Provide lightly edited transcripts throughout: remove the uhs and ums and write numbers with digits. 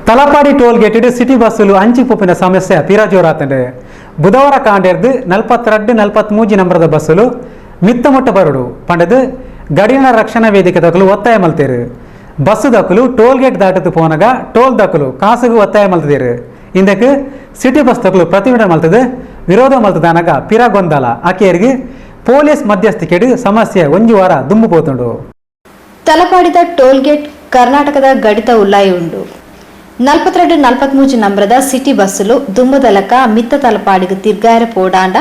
Talapady toll gate city ಬಸ್ಸುಲು ಅಂಚಿ ಪೋಪಿನ ಸಮಸ್ಯೆ ತೀರಾ ಜೋರಾತಂಡು. ಬುಧವಾರ ಕಾಂಡೇರ್ದು 42 43 ನಂಬರದ ಬಸ್ಸುಲು ಮಿತ್ತಮುಟ್ಟ ಬರಡು ಪಂಡದು ಗಡಿನಾಡ ರಕ್ಷಣಾ ವೇದಿಕೆ ದಕಲು ಒತ್ತಾಯ ಮಲ್ತೇರು. ಬಸ್ಸು ದಕಲು ಟೋಲ್ ಗೇಟ್ ದಾಟದು ಪೋನಗ ಟೋಲ್ ದಕಲು ಕಾಸುಗು ಒತ್ತಾಯ ಮಲ್ತದೇರು. ಇಂದಕ್ಕೆ ಸಿಟಿ ಬಸ್ ದಕಲು ಪ್ರತಿಭಟನೆ ಮಲ್ತದೆ, ವಿರೋಧ ಮಲ್ತದಾನಗ ಪಿರ ಗೊಂದಲ. ಆಕೆಯರಿಗೆ ಪೊಲೀಸ್ ಮಧ್ಯಸ್ಥಿಕೆಡು ಸಮಸ್ಯೆ ಒಂಜಿ ವಾರ ದುಂಬು ಪೋತುಂಡು. ತಲಪಾಡಿದ ಟೋಲ್ ಗೇಟ್ ಕರ್ನಾಟಕದ ಗಡಿತ ಉಲ್ಲಾಯಿ ಉಂಡು. 42 43 ನಂಬರದ ಸಿಟಿ ಬಸ್ಸುಲು ದುಂಬದಲಕ ಮಿತ್ತ ತಲಪಾಡಿಗೆ ತಿರ್ಗಾಯರ ಪೋಡಾಂಡ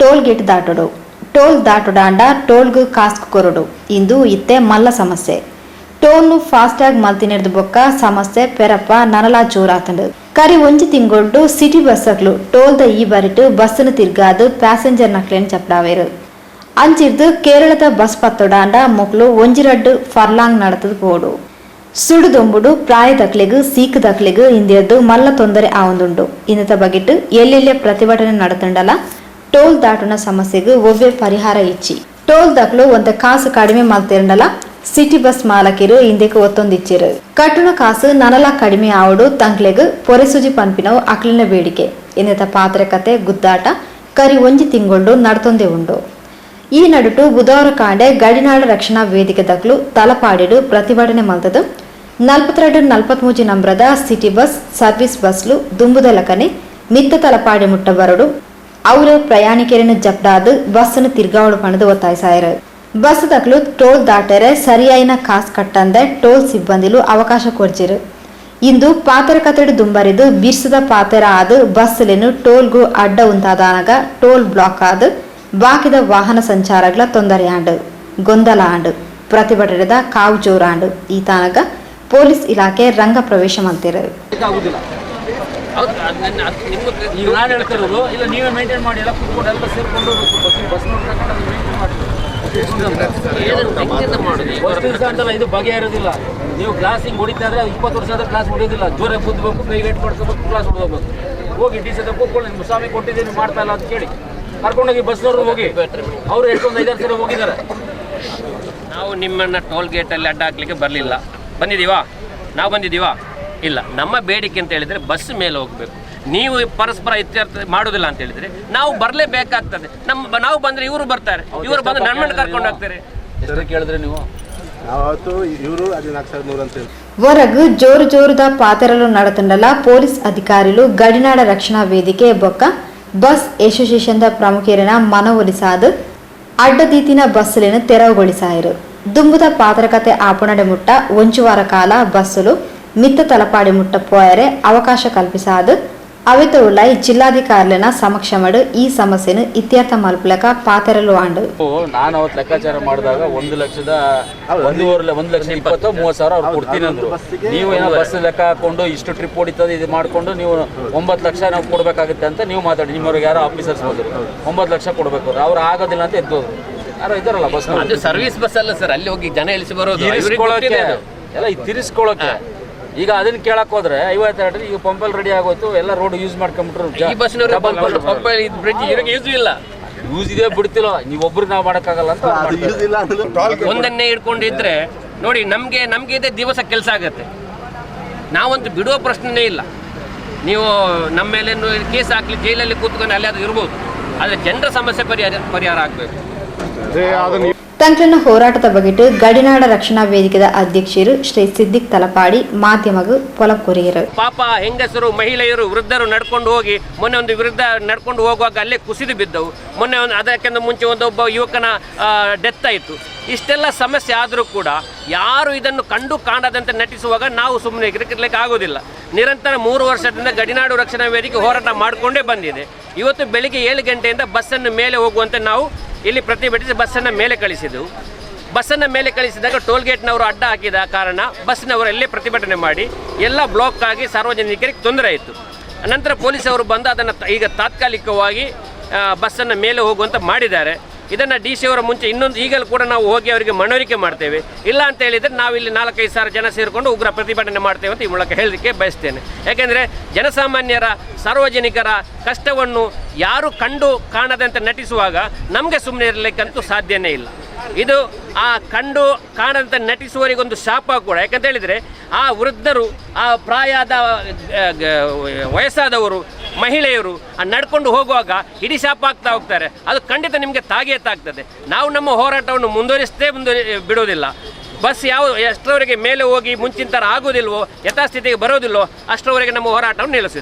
ಟೋಲ್ ಗೇಟ್ ದಾಟೊಡು. ಟೋಲ್ ದಾಟೊಡಾಂಡ ಟೋಲ್ಗ್ ಕಾಸ್ಕ್ ಕೊರೊಡು. ಇಂದು ಇತ್ತೆ ಮಲ್ಲ ಸಮಸ್ಯೆ. ಟೋಲ್ನು ಫಾಸ್ಟ್ಯಾಗ್ ಮಲ್ತಿನೆರ್ದು ಬೊಕ್ಕ ಸಮಸ್ಯೆ ಪೆರಪ್ಪ ನನಲಾ ಜೋರಾತಂಡು. ಕರಿ ಒಂಜಿ ತಿಂಗೊಳ್ಡು ಸಿಟಿ ಬಸ್ಸಕ್ಲು ಟೋಲ್ದ ಈ ಬರಿಟು ಬಸ್ಸನ್ನು ತಿರ್ಗಾದು ಪ್ಯಾಸೆಂಜರ್ ನಕ್ಲೇನ್ ಚಪ್ಡಾವೇರು. ಅಂಚಿರ್ದು ಕೇರಳದ ಬಸ್ ಪತ್ತೊಡಾಂಡ ಮೊಕ್ಲು ಒಂಜಿರಡ್ಡು ಫರ್ಲಾಂಗ್ ನಡತದ ಪೋಡು. ಸುಡುದೊಂಬುಡು ಪ್ರಾಯದಕ್ಲೆಗ್, ಸೀಕದಕ್ಲೆಗ್ ಇಂದೆರ್ದು ಮಲ್ಲ ತೊಂದರೆ ಆವೊಂದುಂಡು. ಇಂದತ ಬಗೆಟ್ ಎಲ್ಲೆಲ್ಲೆ ಪ್ರತಿಭಟನೆ ನಡತಂಡಲ ಟೋಲ್ ದಾಟುನ ಸಮಸ್ಯೆಗ್ ಒವ್ವೆ ಪರಿಹಾರ ಇಚ್ಚಿ. ಟೋಲ್ ದಕ್ಲು ಒಂತೆ ಕಾಸು ಕಡಿಮೆ ಮಲ್ತಿರಂಡಲ ಸಿಟಿ ಬಸ್ ಮಾಲಕಿರು ಇಂದೆಕ್ ಒತ್ತೊಂದಿಚ್ಚಿರು. ಕಟ್ಟುನ ಕಾಸು ನನಲ ಕಡಿಮೆ ಆವಡು, ತಂಕ್ಲೆಗ್ ಪೊರೆಸುಜಿ ಪನ್ಪಿನವು ಅಕ್ಲಿನ ಬೇಡಿಕೆ. ಇಂದೆತ ಪಾತ್ರೆ ಗುದ್ದಾಟ ಕರಿ ಒಂಜಿ ತಿಂಗೊಳ್ಡು ನಡತೊಂದೆ ಉಂಡು. ಈ ನಡುಟು ಬುಧವಾರ ಕಾಂಡೆ ಗಡಿನಾಡ ರಕ್ಷಣಾ ವೇದಿಕೆ ದಕ್ಲು ತಲಪಾಡಿಡು ಪ್ರತಿಭಟನೆ ಮಲ್ತದು 42 43 ನಂಬರದ city bus, service ಬಸ್ಲು ದುಂಬುದಲಕನೆ ಮಿತ್ತ ತಲಪಾಡಿ ಮುಟ್ಟ ಬರಡು, ಅವರು ಪ್ರಯಾಣಿಕರನ್ನು ಜಪ್ಡಾದು ಬಸ್ಸನ್ನು ತಿರ್ಗಾವಡು ಪಣದು ಒತ್ತಾಯಿಸಾಯರು. ಬಸ್ ದಕ್ಲು ಟೋಲ್ ದಾಟರೆ ಸರಿಯಾಯಿನ ಕಾಸ್ ಕಟ್ಟಂದೆ ಟೋಲ್ ಸಿಬ್ಬಂದಿಲು ಅವಕಾಶ ಕೊರ್ಜಿರು. ಇಂದು ಪಾತೆರ ದುಂಬರಿದು ಬಿರ್ಸದ ಪಾತೆರ ಆದು ಬಸ್ಸುಲೆನು ಟೋಲ್ಗು ಅಡ್ಡ ಉಂತಾದಾನಗ ಟೋಲ್ ಬ್ಲಾಕ್ ಆದು ಬಾಕಿದ ವಾಹನ ಸಂಚಾರಗಳ ತೊಂದರೆಯಾಂಡು, ಗೊಂದಲ ಆಂಡು, ಪ್ರತಿಭಟನೆದ ಕಾವು ಜೋರಾಂಡು. ಈ ತಾನಗ ಪೊಲೀಸ್ ಇಲಾಖೆ ರಂಗ ಪ್ರವೇಶ ಮಲ್ತಿರು. ಆಗುದಿಲ್ಲ. ಹೌದು, ಅದು ಅದು ನಿಮ್ಗೂ ಈಗ ನಾನು ಹೇಳ್ತಿರೋದು, ಇಲ್ಲ, ನೀವೇ ಮೇಂಟೈನ್ ಮಾಡಿ. ಎಲ್ಲ ಕೂತ್ಕೊಂಡು, ಎಲ್ಲ ಸೇರ್ಕೊಂಡು ಬಸ್ ಬಸ್ ನೋಡ್ಕೊಂಡು ಅದನ್ನ ಮೇಂಟೈನ್ ಮಾಡಿ. ಹೆಂಗೆಂತ ಮಾಡೋದು ಈಗ? ಫಸ್ಟ್ ದಿವಸ ಅಂತಲ್ಲ, ಇದು ಬಗೆಹರಿಯೋದಿಲ್ಲ. ನೀವು ಗ್ಲಾಸ್ ಹಿಂಗ್ ಹೊಡಿತಾ ಇದ್ರೆ 20 ವರ್ಷ ಆದ್ರೆ ಗ್ಲಾಸ್ ಹೊಡಿಯೋದಿಲ್ಲ. ಜೋರಾಗಿ ಗುದ್ದಬೇಕು, ಕೈ ಗೇಟ್ ಮಾಡ್ಕೋಬೇಕು, ಗ್ಲಾಸ್ ಹೊಡೆದೋಗ್ಬೇಕು. ಹೋಗಿ ಡಿ ಸಿ ಹತ್ರ ಕೂತ್ಕೊಳ್ಳಿ. ನಿಮ್ಮ ಸ್ವಾಮಿ ಕೊಟ್ಟಿದ್ದೀನಿ, ಮಾಡ್ತಾ ಇಲ್ಲ ಅಂತ ಕೇಳಿ. ಕರ್ಕೊಂಡೋಗಿ ಬಸ್ನವರು ಹೋಗಿ. ಅವರು ಎಷ್ಟೊಂದು ಐದಾರು ಸರಿ ಹೋಗಿದ್ದಾರೆ. ನಾವು ನಿಮ್ಮನ್ನ ಟೋಲ್ ಗೇಟಲ್ಲಿ ಅಡ್ಡ ಹಾಕ್ಲಿಕ್ಕೆ ಬರಲಿಲ್ಲ. ಬಂದಿದ್ದೀವಾ ನಾವು? ಬಂದಿದ್ದೀವಾ? ಇಲ್ಲ. ನಮ್ಮ ಬೇಡಿಕೆ ಅಂತ ಹೇಳಿದ್ರೆ ಬಸ್ ಮೇಲೆ ಹೋಗಬೇಕು. ನೀವು ಪರಸ್ಪರ ಇತ್ಯರ್ಥ ಮಾಡೋದಿಲ್ಲ ಅಂತ ಹೇಳಿದ್ರೆ ನಾವು ಬರಲೇಬೇಕಾಗ್ತದೆ. ನಾವು ಬಂದ್ರೆ ಇವರು ಬರ್ತಾರೆ, ಇವರು ಬಂದು ನಮ್ಮನ್ನು ಕರ್ಕೊಂಡು ಹೋಗ್ತಾರೆ. ಎಷ್ಟು ಕೇಳಿದ್ರೆ ನೀವು? ಅವತ್ತು ಇವರು ಅದು 4100 ಅಂತ ಹೇಳಿ. ಹೊರಗು ಜೋರು ಜೋರುದ ಪಾತೆರಲು ನಡತಂಡಲ ಪೊಲೀಸ್ ಅಧಿಕಾರಿಲು ಗಡಿನಾಡ ರಕ್ಷಣಾ ವೇದಿಕೆ ಬೊಕ್ಕ ಬಸ್ ಅಸೋಸಿಯೇಷನ್ದ ಪ್ರಮುಖರಿನ ಮನವೊಲಿಸಾದು ಅಡ್ಡದೀತಿನ ಬಸ್ಸುలను ತೆರವುಗೊಳಿಸಾಯರು. ದುಂಬುದ ಪಾತ್ರಕತೆ ಆಪಣಡೆ ಮುಟ್ಟ ಒಂಜು ವಾರ ಕಾಲ ಬಸ್ಸುಲು ಮಿತ್ತ ತಲಪಾಡಿ ಮುಟ್ಟ ಪೋಯರೆ ಅವಕಾಶ ಕಲ್ಪಿಸಾದು ಅವೆತ ಉಳ್ಳಾಯಿ ಜಿಲ್ಲಾಧಿಕಾರಿನ ಸಮಕ್ಷಮಡು ಈ ಸಮಸ್ಯೆನು ಇತ್ಯರ್ಥ ಮಲ್ಪಲಕ ಪಾತೆರಲು ಆಂಡು. ನಾನು ಅವತ್ತು ಲೆಕ್ಕಾಚಾರ ಮಾಡಿದಾಗ ಒಂದು ಲಕ್ಷದ ಒಂದೂವರೆ, 1,20-30 ಸಾವಿರ ಅವ್ರು ಕೊಡ್ತೀನಿ ಅಂದ್ರು. ನೀವು ಏನೋ ಬಸ್ ಲೆಕ್ಕ ಹಾಕೊಂಡು, ಇಷ್ಟು ಟ್ರಿಪ್ ಹೊಡಿತದೆ, ಇದು ಮಾಡ್ಕೊಂಡು ನೀವು 9 ಲಕ್ಷ ನಾವು ಕೊಡ್ಬೇಕಾಗುತ್ತೆ ಅಂತ ನೀವು ಮಾತಾಡಿ. ನಿಮ್ಮವ್ರಿಗೆ ಯಾರೋ ಆಫೀಸರ್ಸ್ ಬಂದರು, 9 ಲಕ್ಷ ಕೊಡ್ಬೇಕು ಅವ್ರು. ಅವ್ರು ಆಗೋದಿಲ್ಲ ಅಂತ ಎದ್ದೋದ್ರು. ಯಾರೋ ಇದ್ದಾರಲ್ಲ ಬಸ್. ಅದು ಸರ್ವಿಸ್ ಬಸ್ ಅಲ್ಲ ಸರ್, ಅಲ್ಲಿ ಹೋಗಿ ಜನ ಇಳಿಸಿ ಬರೋದು. ಇವ್ರಿಗೆ ತಿರ್ಸ್ಕೊಳ್ಳೋಕೆ ಗೊತ್ತಿದೆ ಅದು. ಎಲ್ಲ ಈ ತಿರ್ಸ್ಕೊಳ್ಳೋಕೆ. ಈಗ ಅದನ್ನ ಕೇಳಕ್ ಹೋದ್ರೆ 52. ಈಗ ಪಂಪಲ್ ರೆಡಿ ಆಗೋಯ್ತು, ಎಲ್ಲ ರೋಡ್ ಯೂಸ್ ಮಾಡ್ಕೊಂಡ್ಬಿಟ್ರು. ಈ ಬಸ್ನವರು ಪಂಪ ಬ್ರಿಡ್ಜ್ ಇವ್ರಿಗೆ ಯೂಸ್ ಇಲ್ಲ. ಯೂಸ್ ಇದೆ, ಬಿಡ್ತಿಲ್ಲ. ನೀವು ಒಬ್ರಿಗೆ ನಾವು ಮಾಡಕ್ಕಾಗಲ್ಲ ಅಂತ ಅವ್ರು ಅದು ಮಾಡ್ತಾರೆ. ಯೂಸ್ ಇಲ್ಲ ಅಂದ್ರೆ ಒಂದನ್ನೇ ಹಿಡ್ಕೊಂಡಿದ್ರೆ ನೋಡಿ, ನಮಗೆ ನಮಗೆ ಇದೇ ದಿವಸ ಕೆಲಸ ಆಗುತ್ತೆ. ನಾವಂತೂ ಬಿಡುವ ಪ್ರಶ್ನೆನೇ ಇಲ್ಲ. ನೀವು ನಮ್ಮ ಮೇಲೆ ಕೇಸ್ ಹಾಕಲಿ, ಜೈಲಲ್ಲಿ ಕೂತ್ಕೊಂಡು ಅಲ್ಲಿ ಅದು ಇರ್ಬೋದು. ಆದರೆ ಜನರ ಸಮಸ್ಯೆ ಪರಿಹಾರ ಪರಿಹಾರ ಆಗಬೇಕು. ತಂಕ್ಲನ ಹೋರಾಟದ ಬಗೆಟ್ ಗಡಿನಾಡ ರಕ್ಷಣಾ ವೇದಿಕೆದ ಅಧ್ಯಕ್ಷರು ಶ್ರೀ ಸಿದ್ದಿಕ್ ತಲಪಾಡಿ ಮಾಧ್ಯಮಗ್ ಪೊಲಕೊರಿಯರು. ಪಾಪ ಹೆಂಗಸರು, ಮಹಿಳೆಯರು, ವೃದ್ಧರು ನಡ್ಕೊಂಡು ಹೋಗಿ, ಮೊನ್ನೆ ಒಂದು ವೃದ್ಧ ನಡ್ಕೊಂಡು ಹೋಗುವಾಗ ಅಲ್ಲೇ ಕುಸಿದು ಬಿದ್ದವು. ಮೊನ್ನೆ ಒಂದು, ಅದಕ್ಕಿಂತ ಮುಂಚೆ ಒಂದು ಒಬ್ಬ ಯುವಕನ ಡೆತ್ ಆಯಿತು. ಇಷ್ಟೆಲ್ಲ ಸಮಸ್ಯೆ ಆದರೂ ಕೂಡ ಯಾರು ಇದನ್ನು ಕಂಡು ಕಾಣದಂತೆ ನಟಿಸುವಾಗ ನಾವು ಸುಮ್ಮನೆ ಇರಲಿಕ್ಕೆ ಆಗೋದಿಲ್ಲ. ನಿರಂತರ 3 ವರ್ಷದಿಂದ ಗಡಿನಾಡು ರಕ್ಷಣಾ ವೇದಿಕೆ ಹೋರಾಟ ಮಾಡಿಕೊಂಡೇ ಬಂದಿದೆ. ಇವತ್ತು ಬೆಳಿಗ್ಗೆ 7 ಗಂಟೆಯಿಂದ ಬಸ್ಸನ್ನು ಮೇಲೆ ಹೋಗುವಂತೆ ನಾವು ಇಲ್ಲಿ ಪ್ರತಿಭಟಿಸಿ ಬಸ್ಸನ್ನು ಮೇಲೆ ಕಳಿಸಿದೆವು. ಬಸ್ಸನ್ನು ಮೇಲೆ ಕಳಿಸಿದಾಗ ಟೋಲ್ ಗೇಟ್ನವರು ಅಡ್ಡ ಹಾಕಿದ ಕಾರಣ ಬಸ್ನವರು ಅಲ್ಲೇ ಪ್ರತಿಭಟನೆ ಮಾಡಿ ಎಲ್ಲ ಬ್ಲಾಕ್ ಆಗಿ ಸಾರ್ವಜನಿಕರಿಗೆ ತೊಂದರೆ ಆಯಿತು. ನಂತರ ಪೊಲೀಸವರು ಬಂದು ಅದನ್ನು ಈಗ ತಾತ್ಕಾಲಿಕವಾಗಿ ಬಸ್ಸನ್ನು ಮೇಲೆ ಹೋಗುವಂತ ಮಾಡಿದ್ದಾರೆ. ಇದನ್ನು ಡಿ ಸಿ ಅವರ ಮುಂಚೆ ಇನ್ನೊಂದು ಈಗಲೂ ಕೂಡ ನಾವು ಹೋಗಿ ಅವರಿಗೆ ಮನವರಿಕೆ ಮಾಡ್ತೇವೆ. ಇಲ್ಲ ಅಂತ ಹೇಳಿದರೆ ನಾವಿಲ್ಲಿ 4-5 ಸಾವಿರ ಜನ ಸೇರಿಕೊಂಡು ಉಗ್ರ ಪ್ರತಿಭಟನೆ ಮಾಡ್ತೇವೆ ಅಂತ ಈ ಮೂಲಕ ಹೇಳಲಿಕ್ಕೆ ಬಯಸ್ತೇನೆ. ಯಾಕೆಂದರೆ ಜನಸಾಮಾನ್ಯರ, ಸಾರ್ವಜನಿಕರ ಕಷ್ಟವನ್ನು ಯಾರು ಕಂಡು ಕಾಣದಂತೆ ನಟಿಸುವಾಗ ನಮಗೆ ಸುಮ್ಮನೆ ಇರಲಿಕ್ಕಂತೂ ಸಾಧ್ಯನೇ ಇಲ್ಲ. ಇದು ಆ ಕಂಡು ಕಾಣದಂತ ನಟಿಸುವವರಿಗೊಂದು ಶಾಪ ಕೂಡ. ಯಾಕಂತ ಹೇಳಿದರೆ ಆ ವೃದ್ಧರು, ಆ ಪ್ರಾಯದ ವಯಸ್ಸಾದವರು, ಮಹಿಳೆಯರು ಆ ನಡ್ಕೊಂಡು ಹೋಗುವಾಗ ಇಡೀ ಶಾಪ ಆಗ್ತಾ ಹೋಗ್ತಾರೆ. ಅದು ಖಂಡಿತ ನಿಮಗೆ ತಾಗಿಯೇ ತಾಗ್ತದೆ. ನಾವು ನಮ್ಮ ಹೋರಾಟವನ್ನು ಮುಂದುವರಿಸದೇ ಬಿಡೋದಿಲ್ಲ. ಬಸ್ ಯಾವ ಎಷ್ಟರವರೆಗೆ ಮೇಲೆ ಹೋಗಿ ಮುಂಚಿನ ಥರ ಆಗೋದಿಲ್ವೋ, ಯಥಾಸ್ಥಿತಿಗೆ ಬರೋದಿಲ್ವೋ, ಅಷ್ಟರವರೆಗೆ ನಮ್ಮ ಹೋರಾಟವನ್ನು ನಿಲ್ಲಿಸುತ್ತೆ.